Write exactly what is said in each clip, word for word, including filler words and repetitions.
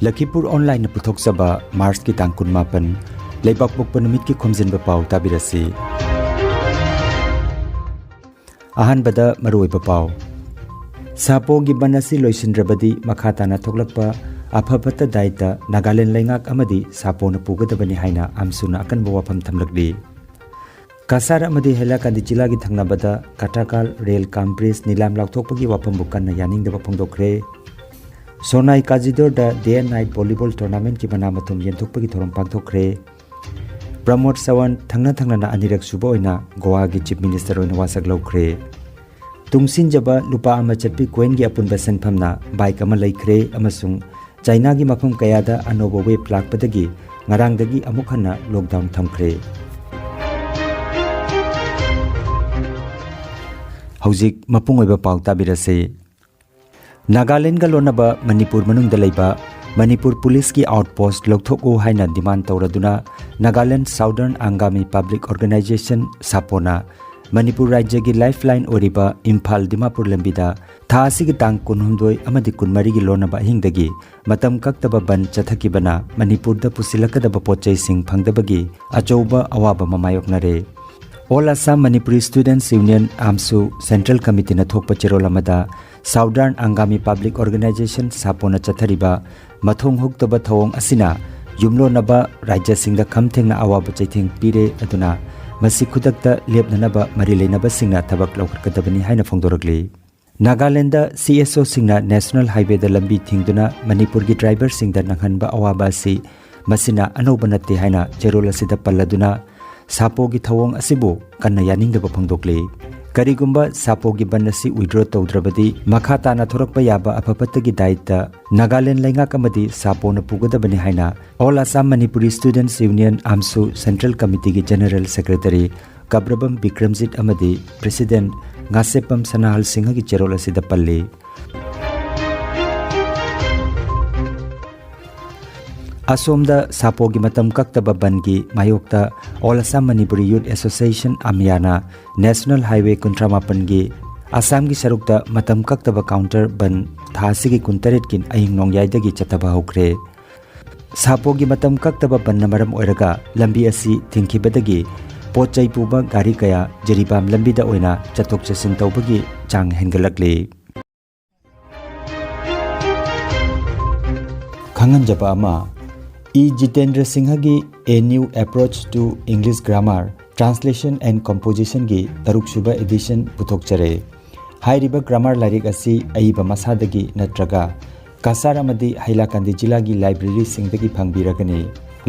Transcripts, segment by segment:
ꯂꯈꯤꯄꯨꯔ ꯑꯣꯟꯂꯥꯏꯟꯅ ꯄꯨꯊꯣꯛꯆꯕ ꯃꯥꯔꯆꯀꯤ ꯇꯥꯡ ꯀꯨꯟꯃꯥꯄꯟ, ꯂꯩꯕꯥꯛꯄꯣꯛꯄ ꯅꯨꯃꯤꯠꯀꯤ ꯈꯣꯝꯖꯤꯟꯕ ꯄꯥꯎ ꯇꯥꯕꯤꯔꯁꯤ꯫ ꯑꯍꯥꯟꯕꯗ ꯃꯔꯨꯑꯣꯏꯕ ꯄꯥꯎ꯫ ꯁꯥꯄꯣꯒꯤ ꯕꯟ ꯑꯁꯤ ꯂꯣꯏꯁꯤꯟꯗ꯭ꯔꯕꯗꯤ ꯃꯈꯥ ꯇꯥꯅ ꯊꯣꯛꯂꯛꯄ ꯑꯐ ꯐꯠꯇ ꯗꯥꯏꯇ ꯅꯥꯒꯥꯂꯦꯟ ꯂꯩꯉꯥꯛ ꯑꯃꯗꯤ ꯁꯥꯄꯣꯅ ꯄꯨꯒꯗꯕꯅꯤ ꯍꯥꯏꯅ ꯑꯝꯁꯨꯅ ꯑꯀꯟꯕ ꯋꯥꯐꯝ ꯊꯝꯂꯛꯂꯤ꯫ ꯀꯁꯥꯔ ꯑꯃꯗꯤ ꯍꯩꯂꯥꯀꯥꯟꯗꯤ ꯖꯤꯂꯥꯒꯤ ꯊꯪꯅꯕꯗ ꯀꯇꯥꯀꯥꯜ ꯔꯦꯜ ꯀꯝ ꯕ꯭ꯔꯤꯖ ꯅꯤꯂꯥꯝ ꯂꯥꯎꯊꯣꯛꯄꯒꯤ ꯋꯥꯐꯝꯕꯨ ꯀꯟꯅ ꯌꯥꯅꯤꯡꯗꯕ ꯐꯣꯡꯗꯣꯛꯈ꯭ꯔꯦ꯫ ꯁꯣꯅꯥꯏ ꯀꯥꯖꯤꯗꯣꯔꯗ ꯗꯦ ꯑꯦꯟ ꯅꯥꯏꯠ ꯚꯣꯂꯤꯕꯣꯜ ꯇꯣꯔꯅꯥꯃꯦꯟꯠꯀꯤ ꯃꯅꯥ ꯃꯊꯨꯝ ꯌꯦꯟꯊꯣꯛꯄꯒꯤ ꯊꯧꯔꯝ ꯄꯥꯡꯊꯣꯛꯈ꯭ꯔꯦ꯫ ꯄ꯭ꯔꯃꯣꯗ ꯁꯥꯋꯟꯠ ꯊꯪꯅ ꯊꯪꯅꯅ ꯑꯅꯤꯔꯛ ꯁꯨꯕ ꯑꯣꯏꯅ ꯒꯣꯋꯥꯒꯤ ꯆꯤꯐ ꯃꯤꯅꯤꯁꯇꯔ ꯑꯣꯏꯅ ꯋꯥꯁꯛ ꯂꯧꯈ꯭ꯔꯦ꯫ ꯇꯨꯡꯁꯤꯟꯖꯕ ꯂꯨꯄꯥ ꯑꯃ ꯆꯠꯄꯤ ꯀꯣꯏꯟꯒꯤ ꯑꯄꯨꯟꯕ ꯁꯦꯟꯐꯝꯅ ꯕꯥꯏꯛ ꯑꯃ ꯂꯩꯈ꯭ꯔꯦ ꯑꯃꯁꯨꯡ ꯆꯥꯏꯅꯥꯒꯤ ꯃꯐꯝ ꯀꯌꯥꯗ ꯑꯅꯧꯕ ꯋꯦꯕ ꯂꯥꯛꯄꯗꯒꯤ ꯉꯔꯥꯡꯗꯒꯤ ꯑꯃꯨꯛ ꯍꯟꯅ ꯂꯣꯛꯗꯥꯎꯟ ꯊꯝꯈ꯭ꯔꯦ꯫ ꯍꯧꯖꯤꯛ ꯃꯄꯨꯡ ꯑꯣꯏꯕ ꯄꯥꯎ ꯇꯥꯕꯤꯔꯁꯤ꯫ ꯅꯥꯒꯥꯂꯦꯟꯒ ꯂꯣꯟꯅꯕ ꯃꯅꯤꯄꯨꯔ ꯃꯅꯨꯡꯗ ꯂꯩꯕ ꯃꯅꯤꯄꯨꯔ ꯄꯨꯂꯤꯁꯀꯤ ꯑꯥꯎꯠꯄꯣꯁ꯭ꯠ ꯂꯧꯊꯣꯛꯎ ꯍꯥꯏꯅ ꯗꯤꯃꯥꯟ ꯇꯧꯔꯗꯨꯅ Nagaland southern Angami public organization, SAPO, Manipur ꯔꯥꯖ꯭ꯌꯒꯤ ꯂꯥꯏꯐꯂꯥꯏꯟ ꯑꯣꯏꯔꯤꯕ ꯏꯝꯐꯥꯜ ꯗꯤꯃꯥꯄꯨꯔ ꯂꯝꯕꯤꯗ ꯊꯥ ꯑꯁꯤꯒꯤ ꯇꯥꯡ ꯀꯨꯟꯍꯨꯝꯗꯣꯏ ꯑꯃꯗꯤ ꯀꯨꯟꯃꯔꯤꯒꯤ ꯂꯣꯟꯅꯕ ꯑꯍꯤꯡꯗꯒꯤ ꯃꯇꯝ ꯀꯛꯇꯕ ꯕꯟ ꯆꯠꯊꯈꯤꯕꯅ ꯃꯅꯤꯄꯨꯔꯗ ꯄꯨꯁꯤꯜꯂꯛꯀꯗꯕ ꯄꯣꯠꯆꯩꯁꯤꯡ ꯐꯪꯗꯕꯒꯤ ꯑꯆꯧꯕ ꯑꯋꯥꯕ ꯑꯃ ꯃꯥꯌꯣꯛꯅꯔꯦ꯫ All Assam Manipuri students union, AMSU, central ꯀꯃꯤꯇꯤꯅ ꯊꯣꯛꯄ ꯆꯦꯔꯣꯜ ꯑꯃꯗ ꯁꯥꯎꯗꯔꯟ ꯑꯪꯒꯥꯃꯤ ꯄꯕ꯭ꯂꯤꯛ ꯑꯣꯔꯒꯅꯥꯏꯖꯦꯁꯟ, ꯁꯥꯄꯣꯅ ꯆꯠꯊꯔꯤꯕ ꯃꯊꯣꯡ ꯍꯨꯛꯇꯕ ꯊꯧꯑꯣꯡ ꯑꯁꯤꯅ ꯌꯨꯝꯂꯣꯟꯅꯕ ꯔꯥꯖ꯭ꯌꯁꯤꯡꯗ ꯈꯝ ꯊꯦꯡꯅ ꯑꯋꯥꯕ ꯆꯩꯊꯦꯡ ꯄꯤꯔꯦ, ꯑꯗꯨꯅ ꯃꯁꯤ ꯈꯨꯗꯛꯇ ꯂꯦꯞꯅꯅꯕ ꯃꯔꯤ ꯂꯩꯅꯕꯁꯤꯡꯅ ꯊꯕꯛ ꯂꯧꯈꯠꯀꯗꯕꯅꯤ ꯍꯥꯏꯅ ꯐꯣꯡꯗꯣꯔꯛꯂꯤ꯫ ꯅꯥꯒꯥꯂꯦꯟꯗ ꯁꯤ ꯑꯦꯁ ꯑꯣꯁꯤꯡꯅ ꯅꯦꯁꯅꯦꯜ ꯍꯥꯏꯋꯦꯗ ꯂꯝꯕꯤ ꯊꯤꯡꯗꯨꯅ ꯃꯅꯤꯄꯨꯔꯒꯤ ꯗ꯭ꯔꯥꯏꯚꯔꯁꯤꯡꯗ ꯅꯪꯍꯟꯕ ꯑꯋꯥꯕ ꯑꯁꯤ ꯃꯁꯤꯅ ꯑꯅꯧꯕ ꯅꯠꯇꯦ ꯍꯥꯏꯅ ꯆꯦꯔꯣꯜ ꯑꯁꯤꯗ ꯄꯜꯂꯗꯨꯅ, ꯁꯥꯄꯣꯒꯤ ꯊꯧꯑꯣꯡ ꯑꯁꯤꯕꯨ ꯀꯟꯅ ꯌꯥꯅꯤꯡꯗꯕ ꯐꯣꯡꯗꯣꯛꯂꯤ꯫ ꯀꯔꯤꯒꯨꯝꯕ ꯁꯥꯄꯣꯒꯤ ꯕꯟ ꯑꯁꯤ ꯋꯤꯗ꯭ꯔꯣ ꯇꯧꯗ꯭ꯔꯕꯗꯤ ꯃꯈꯥ ꯇꯥꯅ ꯊꯣꯔꯛꯄ ꯌꯥꯕ ꯑꯐ ꯐꯠꯇꯒꯤ ꯗꯥꯏꯇ ꯅꯥꯒꯥꯂꯦꯟ ꯂꯩꯉꯥꯛ ꯑꯃꯗꯤ ꯁꯥꯄꯣꯅ ꯄꯨꯒꯗꯕꯅꯤ ꯍꯥꯏꯅ all Assam Manipuri students union, AMSU, central ꯀꯃꯤꯇꯤꯒꯤ ꯖꯦꯅꯔꯦꯜ ꯁꯦꯀ꯭ꯔꯦꯇꯔꯤ ꯀꯕ꯭ꯔꯕꯝ ꯕꯤꯀ꯭ꯔꯝꯖꯤꯠ ꯑꯃꯗꯤ ꯄ꯭ꯔꯦꯁꯤꯗꯦꯟꯠ ꯉꯥꯁꯦꯞꯄꯝ ꯁꯅꯥꯍꯜ ꯁꯤꯡꯍꯒꯤ ꯆꯦꯔꯣꯜ ꯑꯁꯤꯗ ꯄꯜꯂꯤ꯫ ꯑꯁꯣꯝꯗ ꯁꯥꯄꯣꯒꯤ ꯃꯇꯝ ꯀꯛꯇꯕ ꯕꯟꯒꯤ ꯃꯥꯌꯣꯛꯇ all Assam Manipuri youth association, ꯑꯃꯌꯥꯅ ꯅꯦꯁꯅꯦꯜ ꯍꯥꯏꯋꯦ ꯀꯨꯟꯊ꯭ꯔꯥ ꯃꯥꯄꯟꯒꯤ ꯑꯁꯥꯝꯒꯤ ꯁꯔꯨꯛꯇ ꯃꯇꯝ ꯀꯛꯇꯕ ꯀꯥꯎꯟꯇꯔ ꯕꯟ ꯊꯥ ꯑꯁꯤꯒꯤ ꯀꯨꯟꯇꯔꯦꯠꯀꯤ ꯑꯍꯤꯡ ꯅꯣꯡꯌꯥꯏꯗꯒꯤ ꯆꯠꯊꯕ ꯍꯧꯈ꯭ꯔꯦ꯫ ꯁꯥꯄꯣꯒꯤ ꯃꯇꯝ ꯀꯛꯇꯕ ꯕꯟꯅ ꯃꯔꯝ ꯑꯣꯏꯔꯒ ꯂꯝꯕꯤ ꯑꯁꯤ ꯊꯤꯡꯈꯤꯕꯗꯒꯤ ꯄꯣꯠ ꯆꯩ ꯄꯨꯕ ꯒꯥꯔꯤ ꯀꯌꯥ ꯖꯤꯔꯤꯕꯥꯝ ꯂꯝꯕꯤꯗ ꯑꯣꯏꯅ ꯆꯠꯊꯣꯛ ꯆꯠꯁꯤꯟ ꯇꯧꯕꯒꯤ ꯆꯥꯡ ꯍꯦꯟꯒꯠꯂꯛꯂꯤ꯫ ꯈꯪꯍꯟꯖꯕ ꯑꯃ, ꯏ ꯖꯤꯇꯦꯟꯗ꯭ꯔ ꯁꯤꯡꯍꯒꯤ A New Approach to English Grammar, Translation and Compositionꯒꯤ ꯇꯔꯨꯛꯁꯨꯕ edition ꯄꯨꯊꯣꯛꯆꯔꯦ꯫ ꯍꯥꯏꯔꯤꯕ grammar ꯂꯥꯏꯔꯤꯛ ꯑꯁꯤ ꯑꯏꯕ ꯃꯁꯥꯗꯒꯤ ꯅꯠꯇ꯭ꯔꯒ ꯀꯁꯥꯔ ꯑꯃꯗꯤ ꯍꯩꯂꯥꯀꯥꯟꯗꯤ ꯖꯤꯂꯥꯒꯤ ꯂꯥꯏꯕ꯭ꯔꯦꯔꯤꯁꯤꯡꯗꯒꯤ ꯐꯪꯕꯤꯔꯒꯅꯤ꯫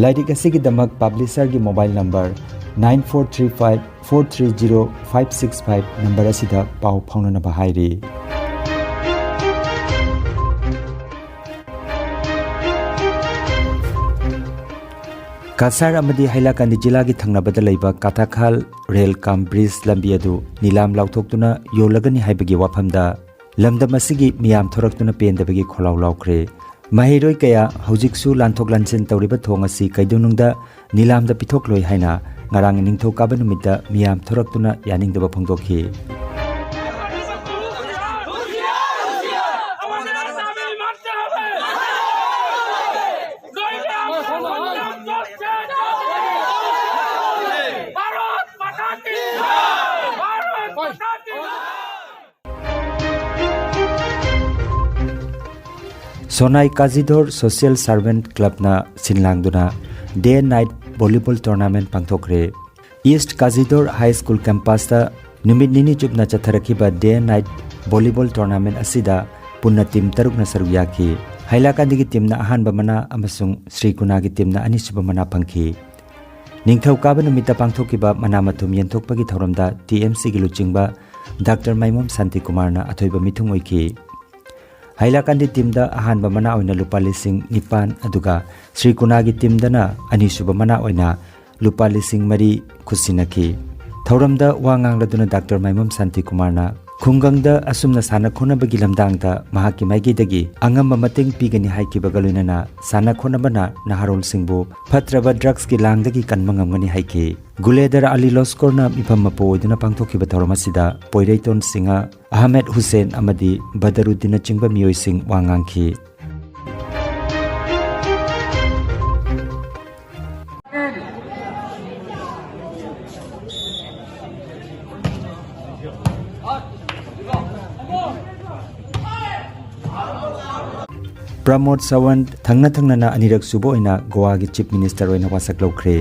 ꯂꯥꯏꯔꯤꯛ ꯑꯁꯤꯒꯤꯗꯃꯛ ꯄꯕ꯭ꯂꯤꯁꯔꯒꯤ mobile number nine four three five four three zero five six five number ꯑꯁꯤꯗ ꯄꯥꯎ ꯐꯥꯎꯅꯅꯕ ꯍꯥꯏꯔꯤ꯫ ꯀꯁꯥꯔ ꯑꯃꯗꯤ ꯍꯩꯂꯥꯀꯥꯟꯗꯤ ꯖꯤꯂꯥꯒꯤ ꯊꯪꯅꯕꯗ ꯂꯩꯕ ꯀꯥꯊꯥꯈꯥꯜ ꯔꯦꯜ ꯀꯝ ꯕ꯭ꯔꯤꯖ ꯂꯝꯕꯤ ꯑꯗꯨ ꯅꯤꯂꯥꯝ ꯂꯥꯎꯊꯣꯛꯇꯨꯅ ꯌꯣꯜꯂꯒꯅꯤ ꯍꯥꯏꯕꯒꯤ ꯋꯥꯐꯝꯗ ꯂꯝꯗꯝ ꯑꯁꯤꯒꯤ ꯃꯤꯌꯥꯝ ꯊꯣꯔꯛꯇꯨꯅ ꯄꯦꯟꯗꯕꯒꯤ ꯈꯣꯜꯂꯥꯎ ꯂꯥꯎꯈ꯭ꯔꯦ꯫ ꯃꯍꯩꯔꯣꯏ ꯀꯌꯥ ꯍꯧꯖꯤꯛꯁꯨ ꯂꯥꯟꯊꯣꯛ ꯂꯥꯟꯁꯤꯟ ꯇꯧꯔꯤꯕ ꯊꯣꯡ ꯑꯁꯤ ꯀꯩꯗꯧꯅꯨꯡꯗ ꯅꯤꯂꯥꯝꯗ ꯄꯤꯊꯣꯛꯂꯣꯏ ꯍꯥꯏꯅ ꯉꯔꯥꯡ ꯅꯤꯡꯊꯧꯀꯥꯕ ꯅꯨꯃꯤꯠꯇ ꯃꯤꯌꯥꯝ ꯊꯣꯔꯛꯇꯨꯅ ꯌꯥꯅꯤꯡꯗꯕ ꯐꯣꯡꯗꯣꯛꯈꯤ꯫ ꯁꯣꯅꯥꯏ ꯀꯥꯖꯤꯗꯣꯔ ꯁꯣꯁꯤꯌꯦꯜ ꯁꯔꯚꯦꯟꯠ ꯀ꯭ꯂꯕꯅ ꯁꯤꯟꯂꯥꯡꯗꯨꯅ ꯗꯦ ꯅꯥꯏꯠ ꯚꯣꯂꯤꯕꯣꯜ ꯇꯣꯔꯅꯥꯃꯦꯟꯠ ꯄꯥꯡꯊꯣꯛꯈ꯭ꯔꯦ꯫ ꯏꯁ꯭ꯠ ꯀꯥꯖꯤꯗꯣꯔ ꯍꯥꯏ ꯁ꯭ꯀꯨꯜ ꯀꯦꯝꯄꯁꯇ ꯅꯨꯃꯤꯠ ꯅꯤꯅꯤ ꯆꯨꯞꯅ ꯆꯠꯊꯔꯛꯈꯤꯕ ꯗꯦ ꯅꯥꯏꯠ ꯚꯣꯂꯤꯕꯣꯜ ꯇꯣꯔꯅꯥꯃꯦꯟꯠ ꯑꯁꯤꯗ ꯄꯨꯟꯅ ꯇꯤꯝ ꯇꯔꯨꯛꯅ ꯁꯔꯨꯛ ꯌꯥꯈꯤ꯫ ꯍꯩꯂꯥꯀꯥꯟꯗꯤꯒꯤ ꯇꯤꯝꯅ ꯑꯍꯥꯟꯕ ꯃꯅꯥ ꯑꯃꯁꯨꯡ ꯁ꯭ꯔꯤ ꯀꯨꯅꯥꯒꯤ ꯇꯤꯝꯅ ꯑꯅꯤꯁꯨꯕ ꯃꯅꯥ ꯐꯪꯈꯤ꯫ ꯅꯤꯡꯊꯧꯀꯥꯕ ꯅꯨꯃꯤꯠꯇ ꯄꯥꯡꯊꯣꯛꯈꯤꯕ ꯃꯅꯥ ꯃꯊꯨꯝ ꯌꯦꯟꯊꯣꯛꯄꯒꯤ ꯊꯧꯔꯝꯗ ꯇꯤ ꯑꯦꯝ ꯁꯤꯒꯤ ꯂꯨꯆꯤꯡꯕ ꯗꯥꯛꯇꯔ ꯃꯥꯏꯃꯣꯝ ꯁꯥꯟꯇꯤꯀꯨꯃꯥꯔꯅ ꯑꯊꯣꯏꯕ ꯃꯤꯊꯨꯡ ꯑꯣꯏꯈꯤ꯫ ꯍꯩꯂꯥꯀꯥꯟꯗꯤ ꯇꯤꯝꯗ ꯑꯍꯥꯟꯕ ꯃꯅꯥ ꯑꯣꯏꯅ ꯂꯨꯄꯥ ꯂꯤꯁꯤꯡ ꯅꯤꯄꯥꯟ, ꯑꯗꯨꯒ ꯁ꯭ꯔꯤ ꯀꯨꯅꯥꯒꯤ ꯇꯤꯝꯗꯅ ꯑꯅꯤꯁꯨꯕ ꯃꯅꯥ ꯑꯣꯏꯅ ꯂꯨꯄꯥ ꯂꯤꯁꯤꯡ ꯃꯔꯤ ꯈꯨꯠꯁꯤꯟꯅꯈꯤ꯫ ꯊꯧꯔꯝꯗ ꯋꯥ ꯉꯥꯡꯂꯗꯨꯅ ꯗꯥꯛꯇꯔ ꯃꯥꯏꯃꯣꯝ ꯁꯥꯟꯇꯤꯀꯨꯃꯥꯔꯅ ꯈꯨꯡꯒꯪꯗ ꯑꯁꯨꯝꯅ ꯁꯥꯟꯅ ꯈꯣꯠꯅꯕꯒꯤ ꯂꯝꯗꯥꯡꯗ ꯃꯍꯥꯛꯀꯤ ꯃꯥꯏꯀꯩꯗꯒꯤ ꯑꯉꯝꯕ ꯃꯇꯦꯡ ꯄꯤꯒꯅꯤ ꯍꯥꯏꯈꯤꯕꯒ ꯂꯣꯏꯅꯅ ꯁꯥꯟꯅ ꯈꯣꯠꯅꯕꯅ ꯅꯍꯥꯔꯣꯜꯁꯤꯡꯕꯨ ꯐꯠꯇ꯭ꯔꯕ ꯗ꯭ꯔꯒꯁꯀꯤ ꯂꯥꯡꯗꯒꯤ ꯀꯟꯕ ꯉꯝꯒꯅꯤ ꯍꯥꯏꯈꯤ꯫ ꯒꯨꯂꯦꯗꯔ ꯑꯂꯤ ꯂꯣꯁꯀꯣꯔꯅ ꯃꯤꯐꯝ ꯃꯄꯨ ꯑꯣꯏꯗꯨꯅ ꯄꯥꯡꯊꯣꯛꯈꯤꯕ ꯊꯧꯔꯝ ꯑꯁꯤꯗ ꯄꯣꯏꯔꯩꯇꯣꯟ ꯁꯤꯡꯍ, ꯑꯍꯃꯦꯗ ꯍꯨꯁꯦꯟ ꯑꯃꯗꯤ ꯕꯗꯔꯨꯗꯤꯟꯅꯆꯤꯡꯕ ꯃꯤꯑꯣꯏꯁꯤꯡ ꯋꯥ ꯉꯥꯡꯈꯤ꯫ ꯄ꯭ꯔꯃꯣꯗ ꯁꯥꯋꯟꯠ ꯊꯪꯅ ꯊꯪꯅꯅ ꯑꯅꯤꯔꯛ ꯁꯨꯕ ꯑꯣꯏꯅ ꯒꯣꯋꯥꯒꯤ ꯆꯤꯐ ꯃꯤꯅꯤꯁꯇꯔ ꯑꯣꯏꯅ ꯋꯥꯁꯛ ꯂꯧꯈ꯭ꯔꯦ꯫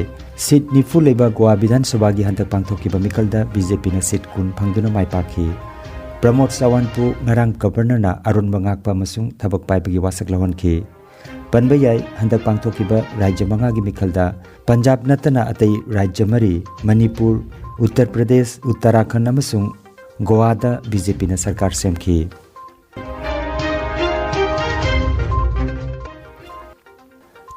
ꯁꯤꯠ ꯅꯤꯐꯨ ꯂꯩꯕ ꯒꯣꯋꯥ ꯕꯤꯙꯥꯟ ꯁꯚꯥꯒꯤ ꯍꯟꯗꯛ ꯄꯥꯡꯊꯣꯛꯈꯤꯕ ꯃꯤꯈꯜꯗ ꯕꯤ ꯖꯦ ꯄꯤꯅ ꯁꯤꯠ ꯀꯨꯟ ꯐꯪꯗꯨꯅ ꯃꯥꯏ ꯄꯥꯛꯈꯤ꯫ ꯄ꯭ꯔꯃꯣꯗ ꯁꯥꯋꯟꯠꯄꯨ ꯉꯔꯥꯡ ꯒꯕꯔꯅꯔꯅ ꯑꯔꯨꯟꯕ ꯉꯥꯛꯄ ꯑꯃꯁꯨꯡ ꯊꯕꯛ ꯄꯥꯏꯕꯒꯤ ꯋꯥꯁꯛ ꯂꯧꯍꯟꯈꯤ꯫ ꯄꯟꯕ ꯌꯥꯏ, ꯍꯟꯗꯛ ꯄꯥꯡꯊꯣꯛꯈꯤꯕ ꯔꯥꯖ꯭ꯌ ꯃꯉꯥꯒꯤ ꯃꯤꯈꯜꯗ ꯄꯟꯖꯥꯕ ꯅꯠꯇꯅ ꯑꯇꯩ ꯔꯥꯖ꯭ꯌ ꯃꯔꯤ, ꯃꯅꯤꯄꯨꯔ, ꯎꯠꯇꯔ ꯄ꯭ꯔꯗꯦꯁ, ꯎꯠꯇꯔꯥꯈꯟꯗ ꯑꯃꯁꯨꯡ ꯒꯣꯋꯥꯗ ꯕꯤ ꯖꯦ ꯄꯤꯅ ꯁꯔꯀꯥꯔ ꯁꯦꯝꯈꯤ꯫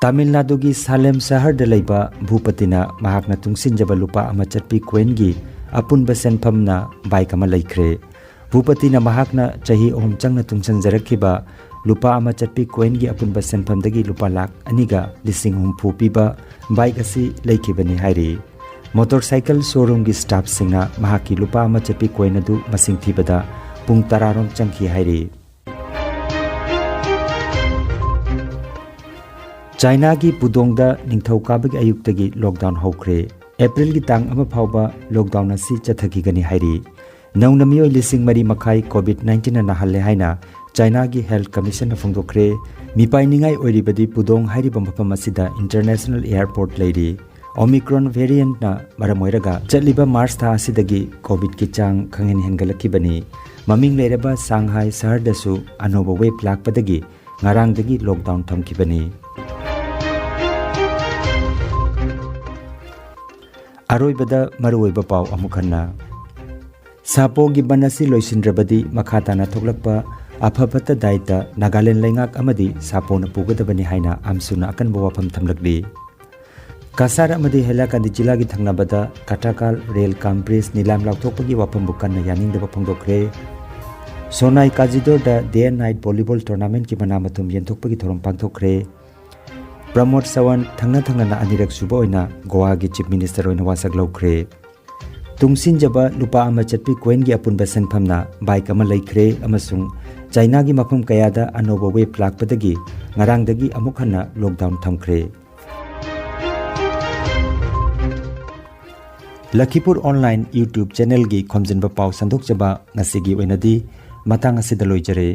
ꯇꯥꯃꯤꯜ ꯅꯥꯗꯨꯒꯤ ꯁꯥꯂꯦꯝ ꯁꯍꯔꯗ ꯂꯩꯕ ꯚꯨꯄꯇꯤꯅ ꯃꯍꯥꯛꯅ ꯇꯨꯡꯁꯤꯟꯖꯕ ꯂꯨꯄꯥ ꯑꯃ ꯆꯠꯄꯤ ꯀꯣꯏꯟꯒꯤ ꯑꯄꯨꯟꯕ ꯁꯦꯟꯐꯝꯅ ꯕꯥꯏꯛ ꯑꯃ ꯂꯩꯈ꯭ꯔꯦ꯫ ꯚꯨꯄꯇꯤꯅ ꯃꯍꯥꯛꯅ ꯆꯍꯤ ꯑꯍꯨꯝ ꯆꯪꯅ ꯇꯨꯡꯁꯤꯟꯖꯔꯛꯈꯤꯕ ꯂꯨꯄꯥ ꯑꯃ ꯆꯠꯄꯤ ꯀꯣꯏꯟꯒꯤ ꯑꯄꯨꯟꯕ ꯁꯦꯟꯐꯝꯗꯒꯤ ꯂꯨꯄꯥ ꯂꯥꯈ ꯑꯅꯤꯒ ꯂꯤꯁꯤꯡ ꯍꯨꯝꯐꯨ ꯄꯤꯕ ꯕꯥꯏꯛ ꯑꯁꯤ ꯂꯩꯈꯤꯕꯅꯤ ꯍꯥꯏꯔꯤ꯫ ꯃꯣꯇꯣꯔ ꯁꯥꯏꯀꯜ ꯁꯣꯔꯨꯝꯒꯤ ꯁ꯭ꯇꯥꯐꯁꯤꯡꯅ ꯃꯍꯥꯛꯀꯤ ꯂꯨꯄꯥ ꯑꯃ ꯆꯠꯄꯤ ꯀꯣꯏꯟ ꯑꯗꯨ ꯃꯁꯤꯡ ꯊꯤꯕꯗ ꯄꯨꯡ ꯇꯔꯥ ꯔꯣꯝ ꯆꯪꯈꯤ ꯍꯥꯏꯔꯤ꯫ ꯆꯥꯏꯅꯥꯒꯤ ꯄꯨꯗꯣꯡꯗ ꯅꯤꯡꯊꯧꯀꯥꯕꯒꯤ ꯑꯌꯨꯛꯇꯒꯤ ꯂꯣꯛꯗꯥꯎꯟ ꯍꯧꯈ꯭ꯔꯦ꯫ ꯑꯦꯄ꯭ꯔꯤꯜꯒꯤ ꯇꯥꯡ ꯑꯃ ꯐꯥꯎꯕ ꯂꯣꯛꯗꯥꯎꯟ ꯑꯁꯤ ꯆꯠꯊꯈꯤꯒꯅꯤ ꯍꯥꯏꯔꯤ꯫ ꯅꯧꯅ ꯃꯤꯑꯣꯏ ꯂꯤꯁꯤꯡ ꯃꯔꯤ ꯃꯈꯥꯏ ꯀꯣꯚꯤꯗ ꯅꯥꯏꯟꯇꯤꯟꯅ ꯅꯥꯍꯜꯂꯦ ꯍꯥꯏꯅ ꯆꯥꯏꯅꯥꯒꯤ ꯍꯦꯜꯊ ꯀꯃꯤꯁꯟꯅ ꯐꯣꯡꯗꯣꯛꯈ꯭ꯔꯦ꯫ ꯃꯤꯄꯥꯏꯅꯤꯡꯉꯥꯏ ꯑꯣꯏꯔꯤꯕꯗꯤ ꯄꯨꯗꯣꯡ ꯍꯥꯏꯔꯤꯕ ꯃꯐꯝ ꯑꯁꯤꯗ ꯏꯟꯇꯔꯅꯦꯁꯅꯦꯜ ꯑꯦꯌꯔꯄꯣꯔꯠ ꯂꯩꯔꯤ꯫ ꯑꯣꯃꯤꯀ꯭ꯔꯣꯟ ꯚꯦꯔꯤꯌꯦꯟꯠꯅ ꯃꯔꯝ ꯑꯣꯏꯔꯒ ꯆꯠꯂꯤꯕ ꯃꯥꯔꯆ ꯊꯥ ꯑꯁꯤꯗꯒꯤ ꯀꯣꯚꯤꯗꯀꯤ ꯆꯥꯡ ꯈꯪꯍꯦꯟ ꯍꯦꯟꯒꯠꯂꯛꯈꯤꯕꯅꯤ꯫ ꯃꯃꯤꯡ ꯂꯩꯔꯕ ꯁꯥꯡꯍꯥꯏ ꯁꯍꯔꯗꯁꯨ ꯑꯅꯧꯕ ꯋꯦꯕ ꯂꯥꯛꯄꯗꯒꯤ ꯉꯔꯥꯡꯗꯒꯤ ꯂꯣꯛꯗꯥꯎꯟ ꯊꯝꯈꯤꯕꯅꯤ꯫ ꯑꯔꯣꯏꯕꯗ ꯃꯔꯨꯑꯣꯏꯕ ꯄꯥꯎ ꯑꯃꯨꯛ ꯍꯟꯅ꯫ ꯁꯥꯄꯣꯒꯤ ꯕꯟ ꯑꯁꯤ ꯂꯣꯏꯁꯤꯟꯗ꯭ꯔꯕꯗꯤ ꯃꯈꯥ ꯇꯥꯅ ꯊꯣꯛꯂꯛꯄ ꯑꯐ ꯐꯠꯇ ꯗꯥꯏꯇ ꯅꯥꯒꯥꯂꯦꯟ ꯂꯩꯉꯥꯛ ꯑꯃꯗꯤ ꯁꯥꯄꯣꯅ ꯄꯨꯒꯗꯕꯅꯤ ꯍꯥꯏꯅ ꯑꯝꯁꯨꯅ ꯑꯀꯟꯕ ꯋꯥꯐꯝ ꯊꯝꯂꯛꯂꯤ꯫ ꯀꯁꯥꯔ ꯑꯃꯗꯤ ꯍꯩꯂꯥꯀꯥꯟꯗꯤ ꯖꯤꯂꯥꯒꯤ ꯊꯪꯅꯕꯗ ꯀꯇꯥꯀꯥꯜ ꯔꯦꯜ ꯀꯝ ꯕ꯭ꯔꯤꯖ ꯅꯤꯂꯥꯝ ꯂꯥꯎꯊꯣꯛꯄꯒꯤ ꯋꯥꯐꯝꯕꯨ ꯀꯟꯅ ꯌꯥꯅꯤꯡꯗꯕ ꯐꯣꯡꯗꯣꯛꯈ꯭ꯔꯦ꯫ ꯁꯣꯅꯥꯏ ꯀꯥꯖꯤꯗꯣꯔꯗ ꯗꯦ ꯑꯦꯟ ꯅꯥꯏꯠ ꯚꯣꯂꯤꯕꯣꯜ ꯇꯣꯔꯅꯥꯃꯦꯟꯠꯀꯤ ꯃꯅꯥ ꯃꯊꯨꯝ ꯌꯦꯟꯊꯣꯛꯄꯒꯤ ꯊꯧꯔꯝ ꯄꯥꯡꯊꯣꯛꯈ꯭ꯔꯦ꯫ ꯄ꯭ꯔꯃꯣꯗ ꯁꯋꯟꯠ ꯊꯪꯅ ꯊꯪꯅꯅ ꯑꯅꯤꯔꯛ ꯁꯨꯕ ꯑꯣꯏꯅ ꯒꯣꯋꯥꯒꯤ ꯆꯤꯐ ꯃꯤꯅꯤꯁꯇꯔ ꯑꯣꯏꯅ ꯋꯥꯁꯛ ꯂꯧꯈ꯭ꯔꯦ꯫ ꯇꯨꯡꯁꯤꯟꯖꯕ ꯂꯨꯄꯥ ꯑꯃ ꯆꯠꯄꯤ ꯀꯣꯏꯟꯒꯤ ꯑꯄꯨꯟꯕ ꯁꯦꯟꯐꯝꯅ ꯕꯥꯏꯛ ꯑꯃ ꯂꯩꯈ꯭ꯔꯦ ꯑꯃꯁꯨꯡ ꯆꯥꯏꯅꯥꯒꯤ ꯃꯐꯝ ꯀꯌꯥꯗ ꯑꯅꯧꯕ ꯋꯦꯕ ꯂꯥꯛꯄꯗꯒꯤ ꯉꯔꯥꯡꯗꯒꯤ ꯑꯃꯨꯛ ꯍꯟꯅ ꯂꯣꯛꯗꯥꯎꯟ ꯊꯝꯈ꯭ꯔꯦ꯫ ꯂꯈꯤꯄꯨꯔ ꯑꯣꯟꯂꯥꯏꯟ YouTube ꯆꯦꯅꯦꯜꯒꯤ ꯈꯣꯝꯖꯤꯟꯕ ꯄꯥꯎ ꯁꯟꯗꯣꯛꯆꯕ ꯉꯁꯤꯒꯤ ꯑꯣꯏꯅꯗꯤ ꯃꯇꯥꯡ ꯑꯁꯤꯗ ꯂꯣꯏꯖꯔꯦ꯫